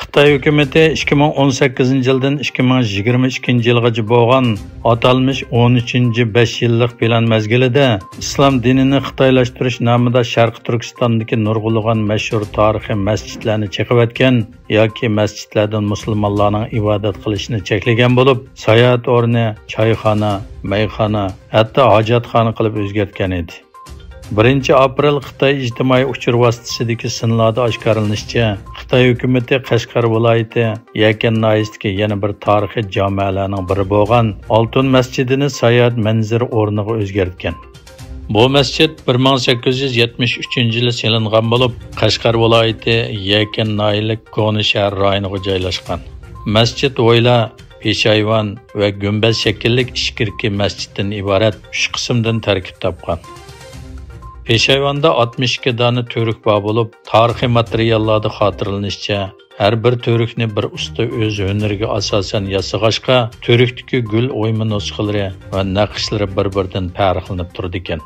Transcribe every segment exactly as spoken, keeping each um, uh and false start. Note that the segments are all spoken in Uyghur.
خىتاي ھۆكۈمىتى ئىككى مىڭ ئون سەككىزىنچى يىلدىن ئىككى مىڭ يىگىرمە ئىككىنچى يىلغىچە بولغان ئاتالمىش ئون ئۈچىنچى بەش يىللىق پىلان مەزگىلىدە ئىسلام دىنىنى خىتايلاشتۇرۇش نامىدا شەرقىي تۈركىستاندىكى نۇرغۇنلىغان مەشھۇر تارىخىي مەسچىتلەرنى چېقىۋەتكەن ياكى مەسچىتلەردىن مۇسۇلمانلارنىڭ ئىبادەت قىلىشىنى چەكلىگەن بولۇپ، ساياھەت ئورنى، چايخانا، مەيخانا، ھەتتا ھاجەتخانا قىلىپ ئۆزگەرتكەن ئىدى. بىرىنچى ئاپرېل خىتاي ئىجتىمائىي ئۇچۇر ۋاسىتىسىدىكى سىنلاردا ئاشكارىلىنىشىچە، خىتاي ھۆكۈمىتى قەشقەر ۋىلايىتى يەكەن ناھىيەسىدىكى يەنە بىر تارىخىي جامەلەرنىڭ بىرى بولغان ئالتۇن مەسچىتىنى ساياھەت مەنزىرە ئورنىغا ئۆزگەرتكەن. بۇ مەسچىت بىر مىڭ سەككىز يۈز يەتمىش ئۈچىنچى يىلى سېلىنغان بولۇپ، قەشقەر ۋىلايىتى يەكەن ناھىيەلىك كونا شەھەر رايونىغا جايلاشقان. مەسچىت ھويلا، پېشايۋان ۋە گۈمبەز شەكىللىك ئىچكىرىكى مەسچىتتىن ئىبارەت ئۈچ قىسىمدىن تەركىب تاپقان. پېشايۋاندا ئاتمىش ئىككى دانە تۈۋرۈك بار بولۇپ، تارىخىي ماتېرىياللاردا خاتىرىلىنىشىچە، ھەر بىر تۈۋرۈكنى بىر ئۇستا ئۆز ھۈنىرىگە ئاساسەن ياسىغاچقا، تۈۋرۈكتىكى گۈل ئويما نۇسخىلىرى ۋە نەقىشلىرى بىر-بىرىدىن پەرقلىنىپ تۇرىدىكەن.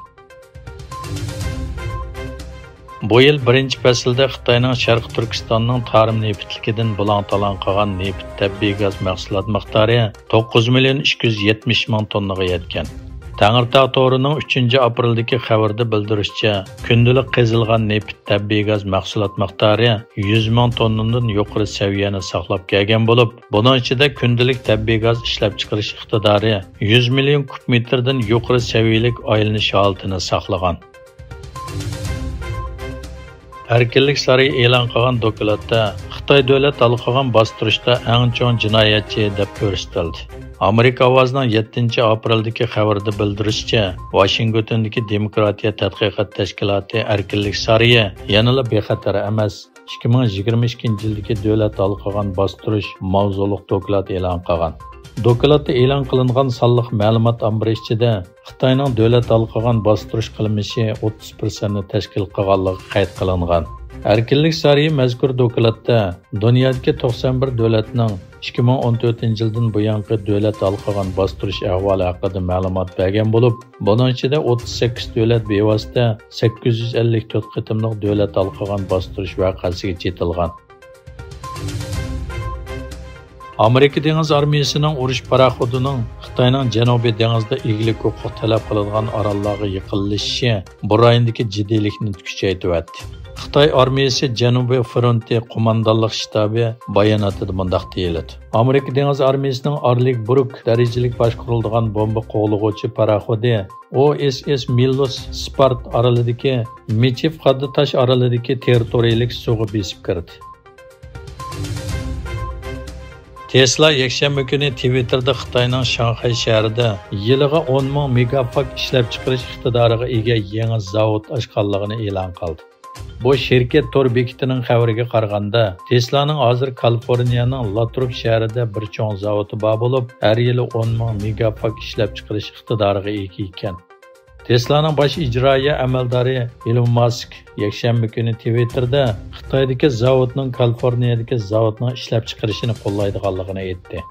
بۇ يىل بىرىنچى پەسىلدە خىتاينىڭ شەرقىي تۈركىستاننىڭ تارىم نېفىتلىكىدىن بۇلاڭ-تالاڭ قىلغان نېفىت، تەبىئىي گاز مەھسۇلات مىقدارى توققۇز مىليون ئىككى يۈز يەتمىش مىڭ توننىغا يەتكەن. تەڭرىتاغ تورىنىڭ ئۈچىنچى ئاپرېلدىكى خەۋىرىدە بىلدۈرۈشىچە، كۈندىلىك قېزىلغان نېفىت، تەبىئىي گاز مەھسۇلات مىقدارى يۈز مىڭ توننىدىن يۇقىرى سەۋىيەنى ساقلاپ كەلگەن بولۇپ، بۇنىڭ ئىچىدە كۈندىلىك تەبىئىي گاز ئىشلەپچىقىرىش ئىقتىدارى يۈز مىليون كۇب مېتىردىن يۇقىرى سەۋىيەلىك ئايلىنىش ھالىتىنى ساقلىغان. ئەركىنلىك سارىيى ئېلان قىلغان دوكلاتتا خىتاي دۆلەت ھالقىغان باستۇرۇشتا ئەڭ چوڭ جىنايەتچى دەپ كۆرسىتىلدى. ئامېرىكا ئاۋازىنىڭ يەتتىنچى ئاپرېلدىكى خەۋىرىدە بىلدۈرۈشىچە، ۋاشىنگتوندىكى دېموكراتىيە تەتقىقات تەشكىلاتى ئەركىنلىك سارىيى يەنىلا بىخەتەر ئەمەس، ئىككى مىڭ يىگىرمە ئىككىنچى يىلدىكى دۆلەت ھالقىغان باستۇرۇش ماۋزۇلۇق دوكلات ئېلان قىلغان. دوكلاتتا ئېلان قىلىنغان سانلىق مەلۇمات ئامبىرى ئىچىدە خىتاينىڭ دۆلەت ھالقىغان باستۇرۇش قىلمىشى ئوتتۇز پىرسەنتنى تەشكىل قىلغانلىقى قەيت قىلىنغان. ئەركىنلىك سارىيى مەزكۇر دوكلاتتا دۇنيادىكى توقسان بىر دۆلەتنىڭ ئىككى مىڭ ئون تۆتىنچى يىلدىن بۇيانقى دۆلەت ھالقىغان باستۇرۇش ئەھۋالى ھەققىدە مەلۇمات بەرگەن بولۇپ، بۇنىڭ ئىچىدە ئوتتۇز سەككىز دۆلەت بىۋاسىتە سەككىز يۈز ئەللىك تۆت قېتىملىق دۆلەت ھالقىغان باستۇرۇش ۋەقەسىگە چېتىلغان. ئامېرىكا دېڭىز ئارمىيىسىنىڭ ئۇرۇش پاراخوتىنىڭ خىتاينىڭ جەنۇبىي دېڭىزدا ئىگىلىك ھوقۇقى تەلەپ قىلىنغان ئاراللارغا يېقىنلىشىشى بۇ رايوندىكى جىددىيلىكنى كۈچەيتىۋەتتى. خىتاي ئارمىيىسى جەنۇبىي فرونتى قوماندانلىق شتابى باياناتىدا مۇنداق دېيىلىدۇ: ئامېرىكا دېڭىز ئارمىيىسىنىڭ ئارلېگ بروك دەرىجىلىك باشقۇرۇلىدىغان بومبا قوغلىغۇچى پاراخوتى ئۇ ئېس ئېس مىللوس سپارت ئارىلىدىكى مىچىف قاددى تاش ئارىلىدىكى تېررىتورىيىلىك سۇغا بېسىپ كىردى. تېسلا يەكشەنبە كۈنى تىۋىتتېردا خىتاينىڭ شاڭخەي شەھىرىدە يىلىغا ئون مىڭ مېگافاك ئىشلەپچىقىرىش ئىقتىدارىغا ئىگە يېڭى زاۋۇت ئاچقانلىقىنى ئېلان قىلدى. بۇ شىركەت تور بېكىتىنىڭ خەۋىرىگە قارىغاندا، تېسلانىڭ ھازىر كالىفورنىيەنىڭ لاتروپ شەھىرىدە بىر چوڭ زاۋۇتى بار بولۇپ، ھەر يىلى ئون مىڭ مېگافاك ئىشلەپچىقىرىش ئىقتىدارىغا ئىگە ئىكەن. تېسلانىڭ باش ئىجرائىيە ئەمەلدارى ئېلون ماسك يەكشەنبە كۈنى تىۋىتتېردا خىتايدىكى زاۋۇتنىڭ كالىفورنىيەدىكى زاۋۇتنىڭ ئىشلەپچىقىرىشىنى قوللايدىغانلىقىنى ئېيتتى.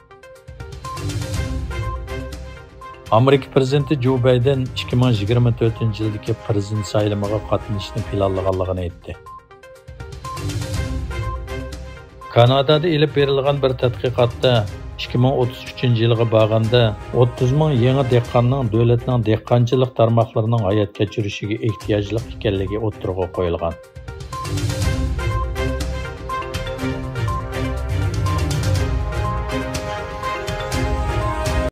ئامېرىكا پىرېزىدېنتى جو بايدېن ئىككى مىڭ يىگىرمە تۆتىنچى يىلدىكى پىرېزىدېنت سايلىمىغا قاتنىشىشنى پىلانلىغانلىقىنى ئېيتتى. كانادادا ئېلىپ بېرىلغان بىر تەتقىقاتتا ئىككى مىڭ ئوتتۇز ئۈچىنچى يىلغا بارغاندا ئوتتۇز مىڭ يېڭى دېھقاننىڭ دۆلەتنىڭ دېھقانچىلىق تارماقلىرىنىڭ ھايات كەچۈرۈشىگە ئېھتىياجلىق ئىكەنلىكى ئوتتۇرىغا قويۇلغان.